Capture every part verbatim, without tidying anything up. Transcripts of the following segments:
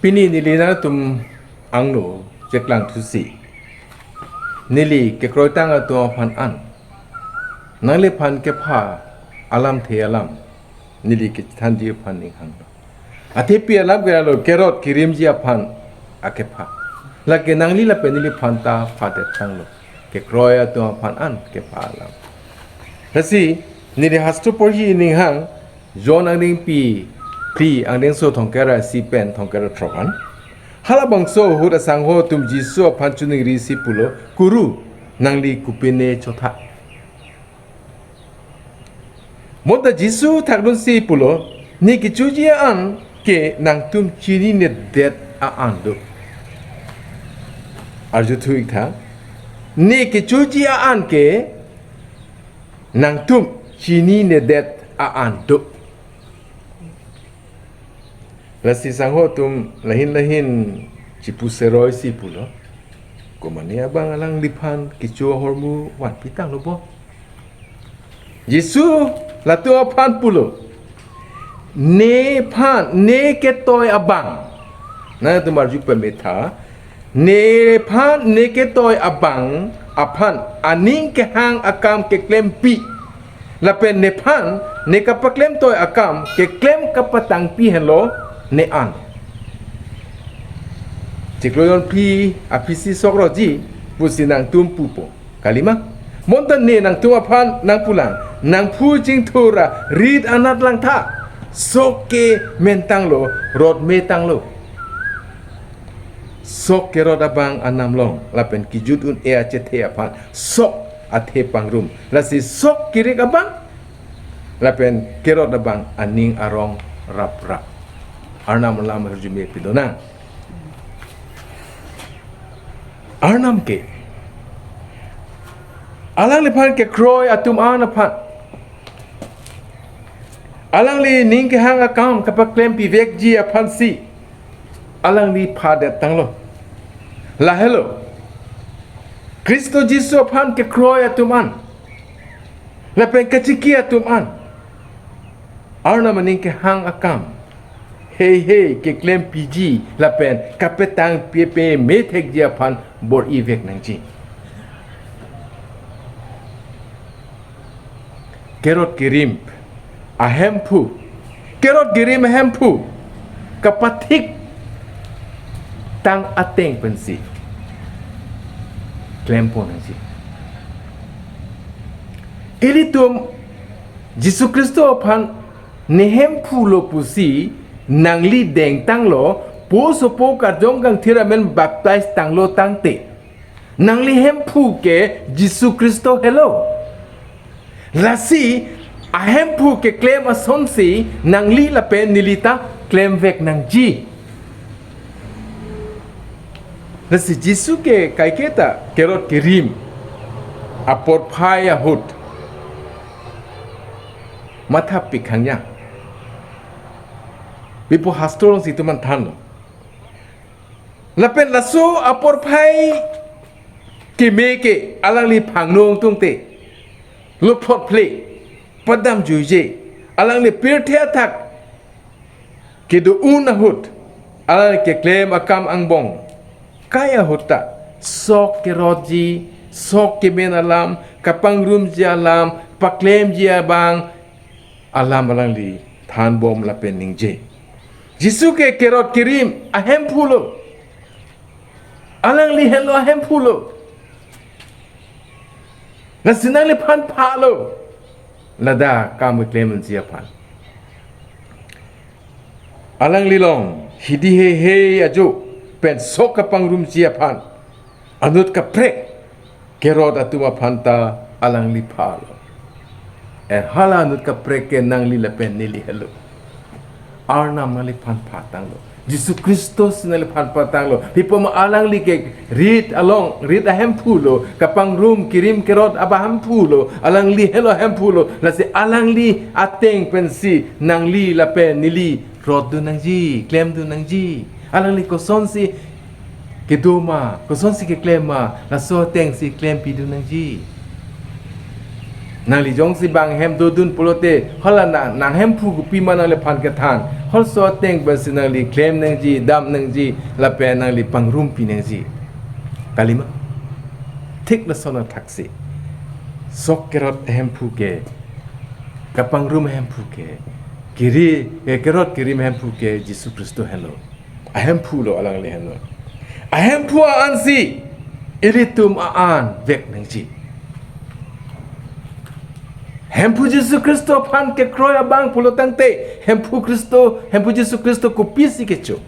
Pini neli nangtum angno cheklang thusi, neli kekroitang atum aphan an nangliphan kepha alamthe alam neli kethanji aphan ning hanglo. Athepi alam ke lo kerot kerimji aphan akepha. Lake nangli lapen neliphan ta phadetanglo. Kekroi atum aphan an kepha alam. Lasi neli hastro porhi ning hang John angdengpi phli angdengso thomkep ra isi pen thomkep ra throk an. Halabangso ahut asangho atum Jisu aphan choningrisi pulo, "Guru, nangli kopine chotha?" Bonta Jisu thakdunsi pulo, "Ne kechoji a-an ke nangtum chininedet a-an do." Arjuthu iktha, "Ne kechoji a-an ke nangtum chininedet a-an do." Lasi sangho atum lahin lahin chipu seroisi pulo, "Komane abang alangliphan kecho ahormu vanpitanglo bo?" Jisu latum aphan pulo, "Nephan, ne ketoi abang." Nangtum arju pametha, "Nephan ne ketoi abang aphan aning kehang akam keklempi, lapen nephan ne kapaklemtoi akam keklem kapatangpi henlo ne an." Chiklo John phli aphisi sok roji pusi nangtum pupo. Kalima. Bonta ne nangtum aphan nangpulang, nangphu chingthur ra rit anat langtha. Sok ke mentanglo, rot metanglo. Sok kerot abang anam long, lapen kejut un-e achethe aphan sok athe pangrum. Lasi sok kirik abang, lapen kerot abang aning arong raprap. Arnam alam arjume pidonang. Arnam ke alangliphan kekroi atum an aphan, alangli ning kehang akam kapaklempivekji aphansi alangli phadetanglo. Lahelo, Khristo Jisu aphan kekroi atum an lapen kachiki atum an, Arnam aning kehang akam heihei keklempiji lapen kapetangpi peme thekji aphan bor-ivek nangji. Kerot kerim ahemphu, kerot kerim ahemphu kapathik tang ateng pensi klempon nangji. Ilitum Jisu Khristo aphan ne hemphu lo pusi nangli dengtanglo, po sopo karjong kangthir amen baptize tanglo tangte, nangli hemphu ke Jisu Khristo helo. Lasi ahemphu keklem asonsi nangli lapen neli ta klemvek nangji. Lasi Jisu ke kaiketa kerot kerim aporphai ahut mathapik hangya. Bipo hastro alongsi itum an thanlo. Lapen laso aporphai keme ke alangli phangno tungte, lophlot phle, padam juije, alangli pirthe athak kedo-un ahut, alangli keklem akam angbong kai ahut ta, sok kerotji, sok kemen alam, kapangrumji alam, paklemji abang alam alangli thanbom lapen ningje. Jisu ke kerot kerim ahemphu lo. Alangli helo ahemphu lo. Lasi nangliphan phalo. Ladak kam keklem unji aphan. Alangli long hidi heihei ajo pen sok kapangrumji aphan anut kaprek kerot atum aphan ta alangli phalo. Eh, hala anut kaprek ke nangli lapen neli helo. Arnam nangliphan phatanglo. Jisu Khristo si nangliphan phatanglo. Pipoma alangli ke rit along, rit ahemphu lo, kapangrum kerim kerot abahemphu lo, alangli helo ahemphu lo, lasi alangli ateng pensi nangli lapen neli rotdun nangji, klemdun nangji. Alangli kosonsi kedo ma, kosonsi keklem ma, laso atengsi klempidun nangji. Nangli jongsi bang hem dodun pulote, hala na, nang hemphu kopima nangliphan kethan. Holso ateng pensi nangli klem nangji, dam nangji, lapen nangli pangrum pi nangji. Kalima. Thik lason athaksi sok kerot hemphu ke, kapangrum hemphu ke, kiri, eh, kerot kerim hemphu ke Jisu Khristo henlo. Ahemphu lo alangli henlo. Ahemphu ansi ilitum an vek nangji. Hemphu Jisu Khristo aphan kekroi abang pulo tangte, hemphu Khristo, hemphu Jisu Khristo kopisi kecho?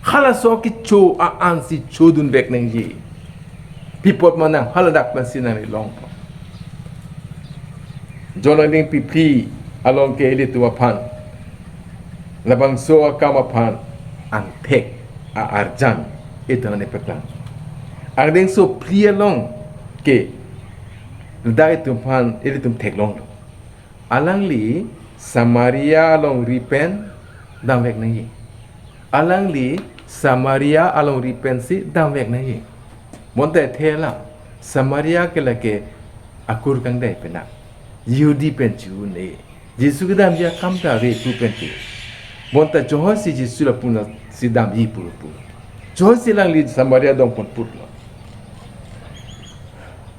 Halaso kecho ansi chodun vek nangji. Pi apot ma nang haladak pensi nangli long? John angdeng phli along ke ilitum aphan labangso akam aphan angthek a-arjan itum nepeklang. Angdengso phli along ke ladak itum aphan ilitum theklonglo. Alangli Samaria alongri pen dam vek nangji. Alangli Samaria alongri pensi dam vek nangji. Bonta the alam, Samaria ke lake akur kangdai penang. Jihudi pen chu ne. Jisu kedamji akam ta ave pu pen ke. Bonta chohoisi Jisu lapu ansi damji pu pu. Chohoisi alangli Samaria adong pon putlo.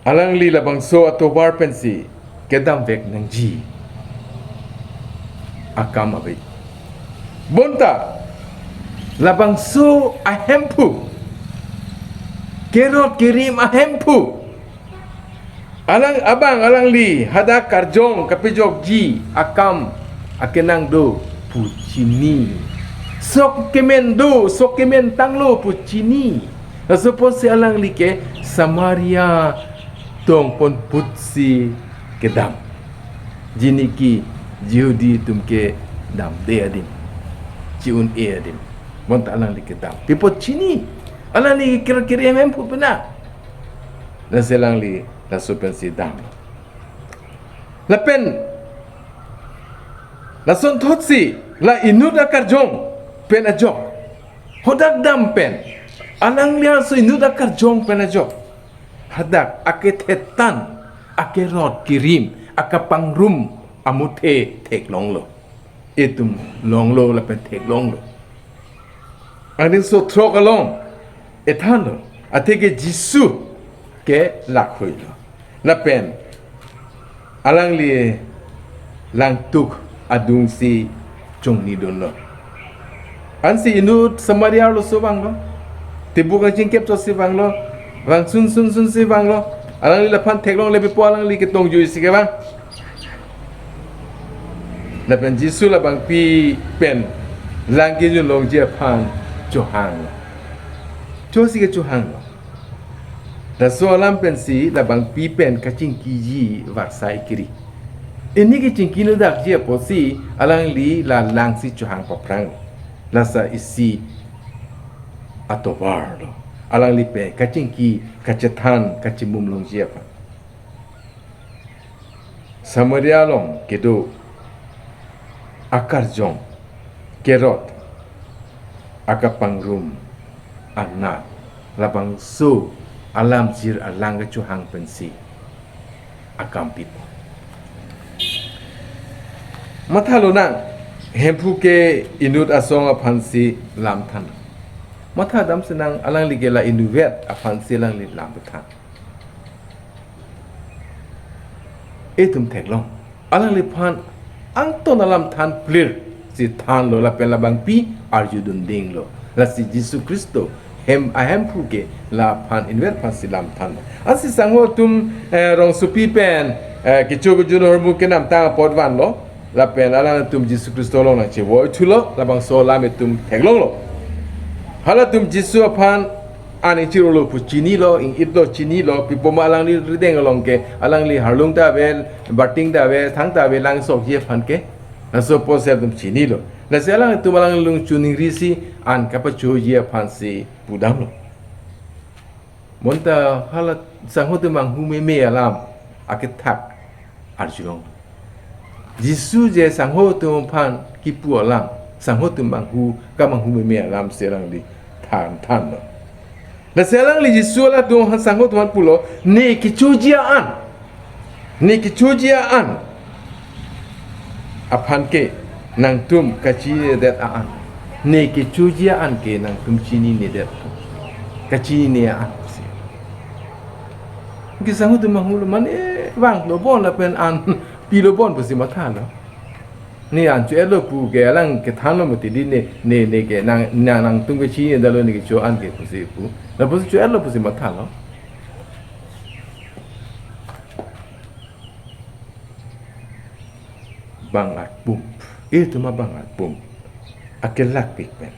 Alangli labangso atovar pensi kedam vek nangji akam ave. Bonta labangso ahemphu, kerot kerim ahemphu, alang abang alangli hadak karjong kapejokji akam akenang do pu chini. Sok kemen do, sok kemen tanglo pu chini. Laso apotsi alangli ke Samaria adong pon putsi kedam. Jini ke Jihudi atum kedamde adim, chi-un-e adim. Bonta alangli kedam. Pi apot chini? Alangli kerot kerim hemphu penang. Lasi alangli laso pensi dam. Lapen lason thotsi la inut akarjong pen ajok, hadak dam pen, alangli aso inut akarjong pen ajok, hadak akethetan, akerot kerim, akapangrum amuthe theklonglo. Itum longlo lapen theklonglo. Angdengso throk along ethanlo, atheke Jisu ke lakhoilo. Lapen alangli langtuk adungsi chongnidunlo. Ansi inut Samaria arloso vanglo. Tebuk kachingkep chosi vanglo. Vangsun sun sunsi vanglo. Alangli laphan theklongle pi apot alangli ketong juisi kevang. Lapen Jisu labangpi pen lang kejun longji aphan chohanglo. Chosi kechohanglo. Laso alam pensi labangpi pen kachingkiji varsai kiri. Pini kachingki nodakji apotsi alangli la langsi chohang paphrang. Lasi isi atovar lo. Alangli pen kachingki, kachethan, kachimum longji aphan. Samaria along kedo akarjong, kerot, akapangrum anat, labangso alamjir alang kechohang pensi akam pipo. Matha lonang, hemphu ke inut asong aphansi lamthan. Matha damsinang, alangli ke la inutvet aphansi alangli lamthan. Itum theklong. Alangliphan angton alam than plir si thanlo lapen labangpi arjudun dinglo. Lasi Jisu Khristo hem ahemphu ke laphan inutvet aphansi lamthanlo. Ansi sangho atum, eh, rongsopi pen, eh, kecho kejun ahormu kenamtang apot vanlo. Lapen alangtum Jisu Khristo along nangchevoithulo, labangso alam itum theklonglo. Halatum Jisu aphan an ingchirolo pu chinilo, ing-itlo chinilo, pi apot ma alangli rideng along ke, alangli harlung ta ave, bating ta ave, thang ta ave, langsokji aphan ke, laso apotsi atum chinilo. Lasi alangtum alangli lung chuning risi an kapachoji aphansi pudamlo. Bonta hala sangho atum manghu meme alam akethak arjulong. Jisu je sangho atum aphan kipu alam, sangho atum manghu, kamanghu meme alamsi alangli than thanlo. Lasi alangli Jisu halatum aphan, sangho atum aphan pulo, ne kechoji an, Ne kechoji a-an aphan ke nangtum kachininedet a-an. Ne kechoji a-an ke nangtum chininedet. Kachinine a-an. Kesang atum manghulo mane vanglo bon lapen an pilo bon pusi mathalo. Ne an cho-etlo pu ke alang kethanlo mati di ne, ne, ne ke nang, nang, nangtum kachinedetlo ne kecho an ke pusi pu. Lapusi cho-etlo pusi mathalo. Bang arpum. Itum abang arpum akelakpik pen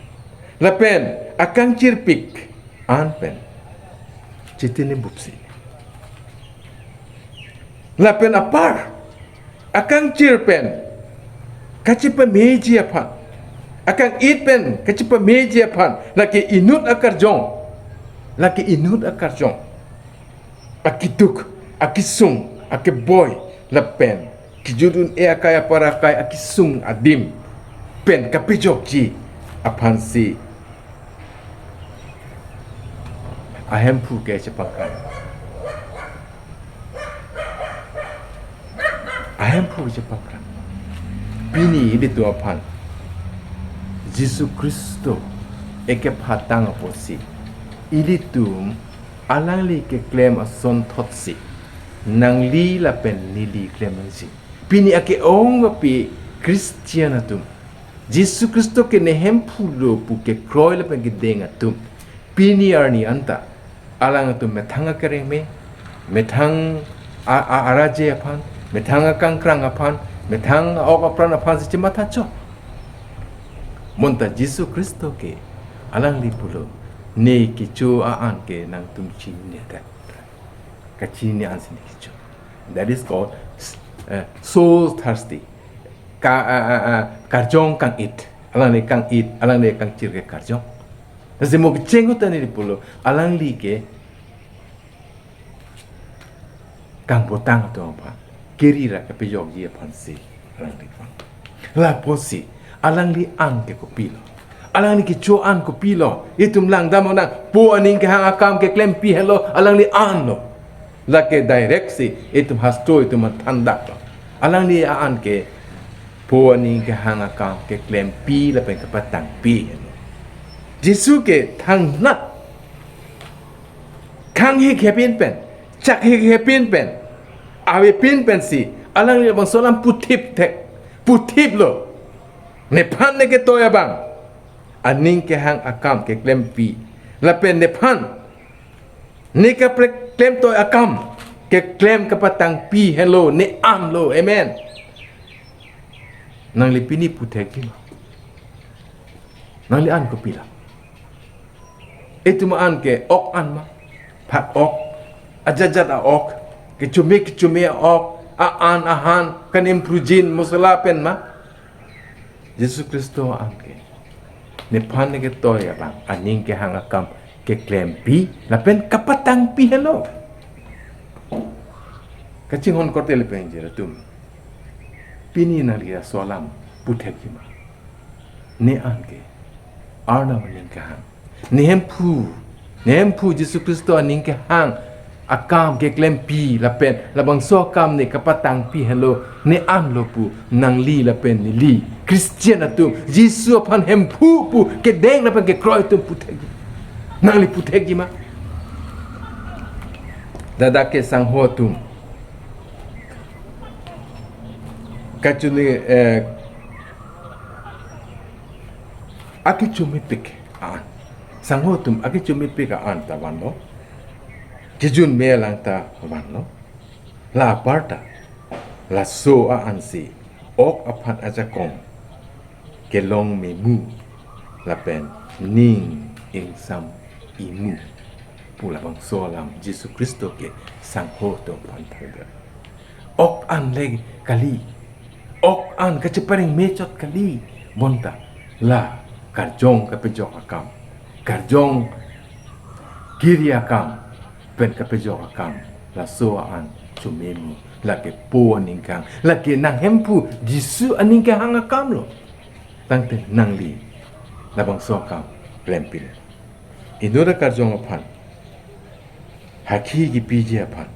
lapen akangchirpik an pen chitini bupsi. Lapen apar akangchir pen kachipameji aphan, akang-it pen kachipameji aphan, lake inut akarjong, lake inut akarjong, akiduk, akisung, akeboi, lapen kejut un-e akai apar akai akisung adim pen kapejokji aphansi ahemphu ke chepangkang. Ahemphu chepangkang. Pini ilitum aphan Jisu Khristo ekephatang apotsi ilitum alangli keklem asonthotsi nangli lapen neli klem nangji. Pini ake-ong api Christian atum, Jisu Khristo ke ne hemphu lo pu kekroi lapen kedeng atum, pini arni anta alangtum methang akerengme, methang a, a, araje aphan, methang akangkrang aphan, methang a-ok apran aphansi chematha chot. Bonta Jisu Khristo ke alangli pulo, ne kecho a-an ke nangtum chininedet. Kachinine ansi ne kecho. That is called, eh, soul thirsty. Ka, ah, ah, ah, karjong kang-it. Alangli kang-it, alangli kangchir ke karjong. Lasi mo kecheng ahut ta neli pulo, alangli ke kangbotang atum aphan keri ra kapejokji aphansi alangli vang. Lapusi alangli an ke kopilo? Alangli kecho an kopilo? Itum langdam nang, po aning kehang akam keklempi helo alangli an lo. Lake direct si itum hastro itum thandaklo. Alangli an ke po aning kehang akam keklempi lapen kapatangpi helo. Jisu ke thangnat khanghik hepin pen, chakhik hepin pen, avepin pensi alangli labangso alam puthip thek, puthiplo. Nephan ne ketoi abang aning kehang akam keklempi, lapen nephan ne kaprek klemtoi akam keklem kapatangpi helo, ne an lo. Amen. Nangli pini puthekji ma? Nangli an kopilo? Itum an ke ok an ma? Phak ok, ajat-jat a-ok, kechome kechome a-ok, a-an ahan, kanem prujin, mosala pen ma? Jisu Khristo an ke nephan ne ketoi abang aning kehang akam keklempi lapen kapatangpi helo. Kachinghon korte lapen jeratum, pini nangli laso alam puthekji ma? Ne an ke Arnam aning kehang, ne hemphu, ne hemphu Jisu Khristo aning kehang akam keklempi lapen labangso akam ne kapatangpi helo, ne an lo pu nangli lapen neli Christian atum, Jisu aphan hemphu pu kedeng lapen kekroi atum puthekji? Nangli puthekji ma? Ladak ke sangho atum, kachini, eh, akechomepik an. Sangho atum akechomepik an ta vanlo. Kejun me alang ta vanlo. La aparta, laso ansi ok aphan ajakong kelong memu lapen ning ingsam imu pu labangso alam Jisu Khristo ke sangho atum aphan thangbia. Ok an le kali, ok an kachepareng mechot kali, bonta la karjong kapejok akam, karjong kiri akam pen kapejok akam, laso an chomemu, lake po aning kehang, lake nanghemphu Jisu aning kehang akam lo. Tangte nangli labangso akam klempin? Inut akarjong aphan, hakhi kipiji aphan,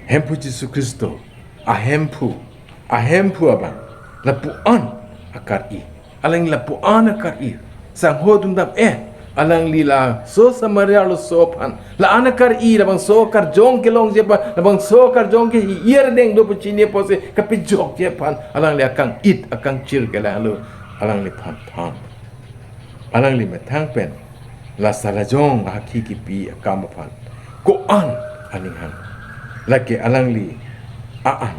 Hemphu Jisu Khristo, ahemphu, ahemphu abang, lapu-an akar-i. Alangli lapu-an akar-i. Sangho dungdam eh, alangli laso Samaria arloso aphan, la-an akar-i, labangso akarjong kelongji aphan, labangso akarjong ke hi-ir deng do pu chini apotsi kapejokji aphan, alangli akang-it, akangchir ke lahelo, alangliphan than. Alangli methang pen la salajong ahakhi kipi akam aphan ko-an aning hang? Lake alangli a-an,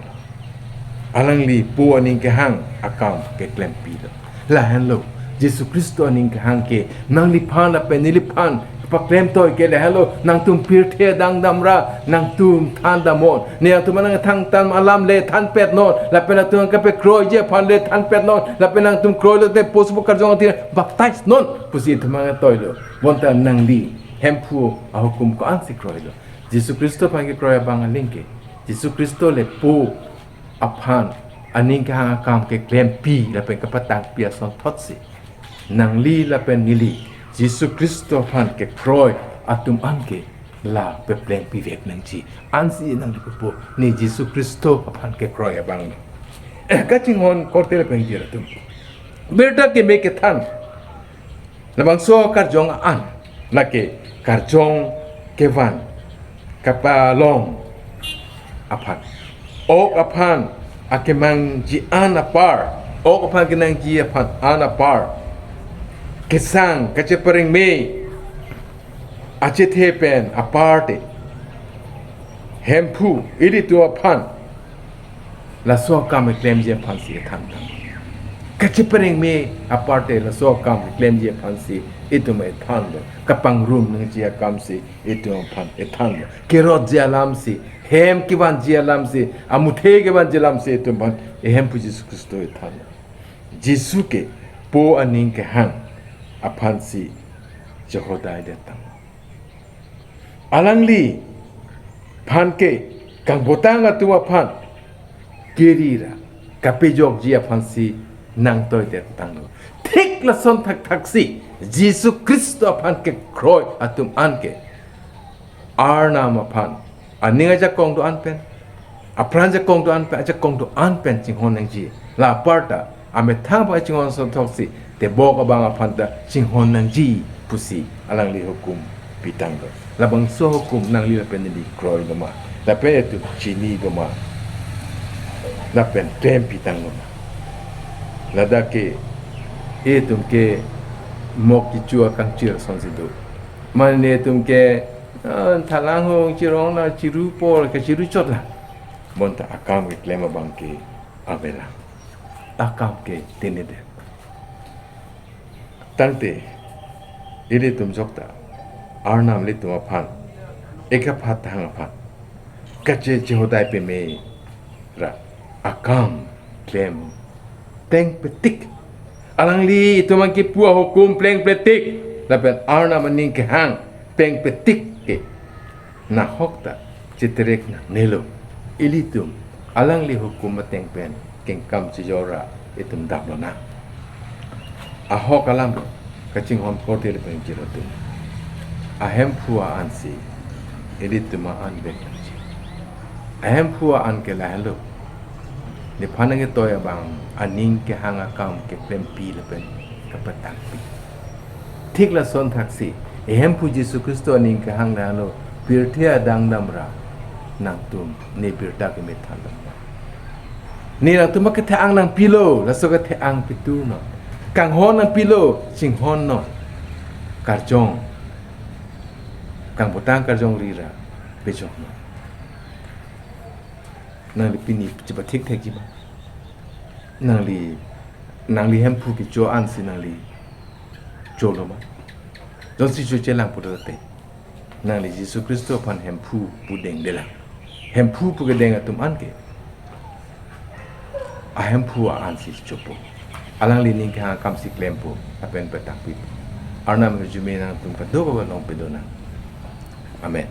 alangli Po aning kehang akam keklempi lo. Lahenlo, Jisu Khristo aning kehang ke nangliphan lapen neliphan paklemtoi ke lahenlo, nangtum pirthe adang damra nangtum than damnon. Ne nangtum anang thangtan alam le thanpetnon, lapen nangtum kapekroiji aphan le thanpetnon, lapen nangtum kroilote Po sopo karjong athe baptize non pusi itum angtoilo. Bonta nangli Hemphu ahukum ko-ansi kroilo? Jisu Khristo aphan kekroi abang aling ke, Jisu Khristo le Po aphan aning kehang akam keklempi lapen kapatangpi asonthotsi nangli lapen neli Jisu Khristo aphan kekroi atum anke la peplengpivek nangji. Ansi nangli pupo, ne Jisu Khristo aphan kekroi abang. Eh, kachinghon korte lapen jir atum, birta keme kethan, labangso karjong an, lake karjong kevan kapalong aphan, ok aphan akemangji an apar, ok aphan kenangji aphan an apar, kesang kacheparengme achethe pen aparte, Hemphu ilitum aphan laso akam keklemji aphansi kethan tang. Kacheparengme aparte laso akam keklemji aphansi itum ethanlo. Kapangrum nangji akamsi itum aphan ethanlo. Kerotji alamsi, hem kevanji alamsi, amuthe kevanji alamsi itum aphan Hemphu Jisu Khristo ethanlo. Jisu ke Po aning kehang aphansi chohodai det tang. Alangliphan ke kangbotang atum aphan kiri ra kapejokji aphansi nangtoi det tanglo. Thik lason thakthaksi Jisu Khristo aphan kekroi atum anke Arnam aphan aning ajakong do-an pen, apran ajakong do-an pen, ajakong do-an pen chinghon nangji. La aparta amethang aphan chinghon asonthotsi tebok abang aphan ta chinghon nangji pusi alangli hukum pitanglo. Labangso hukum nangli lapen neli kroilo ma, lapen itum chinilo ma, lapen klempitanglo ma? Ladak ke itum ke mok kecho akangchir asonsi do. Mane itum ke, ah, thalang hong chirong na chiru por kachiru chotlang. Bonta akam keklem abang ke avelang. Akam ke tinidet. Tangte ilitum jokta Arnam ilitum aphan, ekaphat thang aphan kachechehodai peme ra akam klem tengpetik. Alangli itum an kepu ahukum plengpletik, lapen Arnam aning kehang tengpetik ke nahok ta cheterek nangnelo. Ilitum alangli hukum ateng pen kengkam chejor ra itum damlonang. Ahok alam kachinghon korte lapen jir atum, ahemphu a-ansi ilitum a-an vek nangji. Ahemphu a-an ke lahelo, nephan nangtoi abang aning kehang akam keklempi lapen kapatangpi. Thik lason thaksi Hemphu Jisu Khristo aning kehang lahelo, pirthe adang damra nangtum ne birta keme than dam. Ne nangtum kethe-ang nangpilo, laso kethe-ang piturnon. Kanghon nangpilo, chinghonnon. Karjong, kangbotang karjong ri ra pejoknon. Nangli pini chepathik thekji ma? Nangli, nangli Hemphu kecho ansi nangli cholo ma? Jongsi chochelang pulote, nangli Jisu Khristo aphan Hemphu pu dengdelang. Hemphu pu kedeng atum anke ahemphu a-ansi chopo. Alangli ning kehang akamsi klempo, lapen patangpipo. Arnam arjume nangtum kadokave longpedonang. Amen.